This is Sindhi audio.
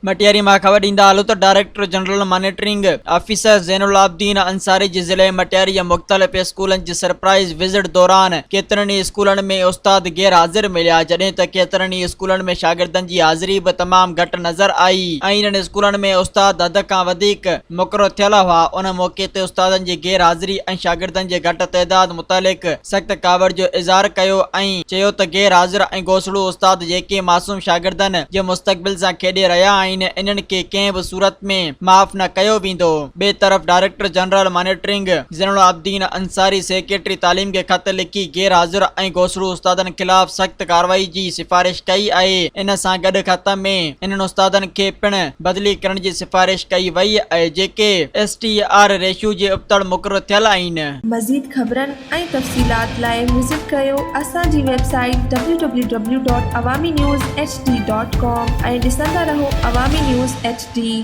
مٽياري مان خبر ڏيندا هلون ته director general monitoring officer Zain Ulabidin Ansari جي ضلعي مٽياري جي مختلف اسڪولن جي سرپرائز وزٽ دوران ڪيترن ئي اسڪولن ۾ استاد غير حاضر مليا جڏهن ته ڪيترن ئي اسڪولن ۾ شاگردن جي حاضري به تمام گهٽ نظر آئي ۽ انهن اسڪولن ۾ استاد حد کان وڌيڪ مقرر ٿيل هئا ان موقعي تي استادن جي غير حاضري ۽ شاگردن جي گهٽ تعداد متعلق سخت ڪاوڙ جو اظهار ڪيو ۽ چيو ته غير حاضر ۽ گوسڙو استاد جيڪي معصوم شاگردن جي مستقبل سان کيڏي رهيا آهن انهن کي ڪنهن به صورت ۾ معاف نه ڪيو ويندو. ٻئي طرف director general monitoring Zain Ulabidin Ansari secretary تعليم کي خط لکي غير حاضر ۽ گوسڙو استادن خلاف سخت ڪارروائي جي سفارش ڪئي آهي ان سان گڏ خط ۾ انهن استادن کي پڻ بدلي ڪرڻ جي سفارش ڪئي وئي آهي جيڪي ايس ٽي آر ريشو جي ابتڙ مقرر ٿيل آهن. مزيد خبرن ۽ تفصيلات لاء وزٽ ڪريو اسان جي website W W W dot Awami news H D dot com ۽ ڏسندا رهو عوامي نيوز ايڇ ڊي.